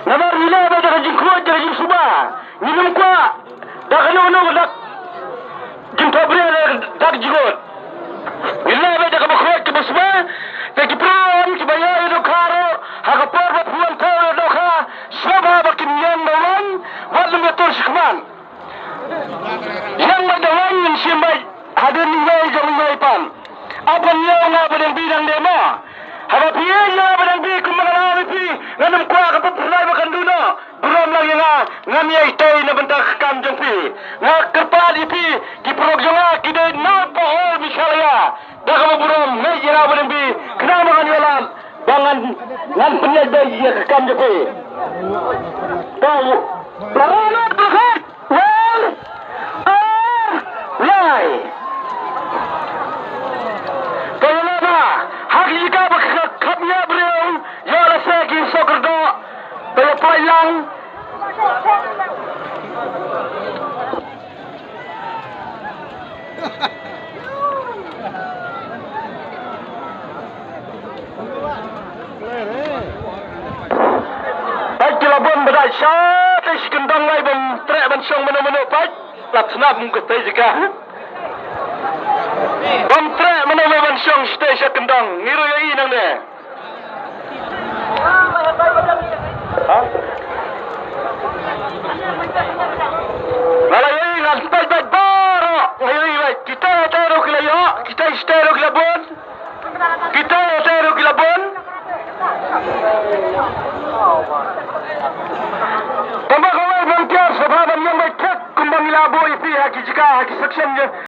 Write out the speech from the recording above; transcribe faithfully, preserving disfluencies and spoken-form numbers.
Namar ngi leh beit da ka jingkhluit da ka jingsuba. Ngim kwah da kano kano ka dak jingthohbria da ka dak jingud. Ngi leh beit da kaba khluit kaba suba. Te ki briew kiba ïa ïa dohkha ruh ha ka por ba phi wan thew ïa dohkha, sngewbha ba kin ïeng da waiñ, wat nym ïatur shakhmat. Ïeng beit da waiñ, ngin shim beit hadien iwei jong iwei pat. Ap ban ïeng nga ba dang bi dang de mo. Haba phi ïeng nga ba dang bi kumba nga la ong ïa phi, ngan ym kwah ka pynpynlait ba kan duh noh. Burom lang ïa nga, ngam ïai tei na bynta ka kam jong phi. Nga kyrpad ïa phi, ki paralok jong nga ki dei na Pohor Meghalaya. Da kaba burom, ngeit ïa nga ba dang bi, khnang ba ngan ïoh lad ba ngan, ngan pynïaid beit ïa ka kam jong phi. Tau. Para na ka Wan, ar, lai. To ïa leh ma ha ki jaka ba ka kham ïa briew, ïa lehse ki sokyrdoh, to ïa poi lang. Peit ki la bun ba dei sha te shi kyndong lai bym treh ban shong mano mano peit. Lap snap mung ka tei jaka. Bym treh mano mano ban shong shi te sha kyndong. Ngi ruh ïa i nangne. Ha? Nga la ïohi ngan peit beit baroh, nga ïohi beit. Kita te ruh ki la ïoh, kita te ruh ki la bun. Kita te ruh ki la bun. Tangba kawei volunteer sngewbha ban ïeng beit thik kumba ngi la buh ïa phi ha ki jaka, ha ki section.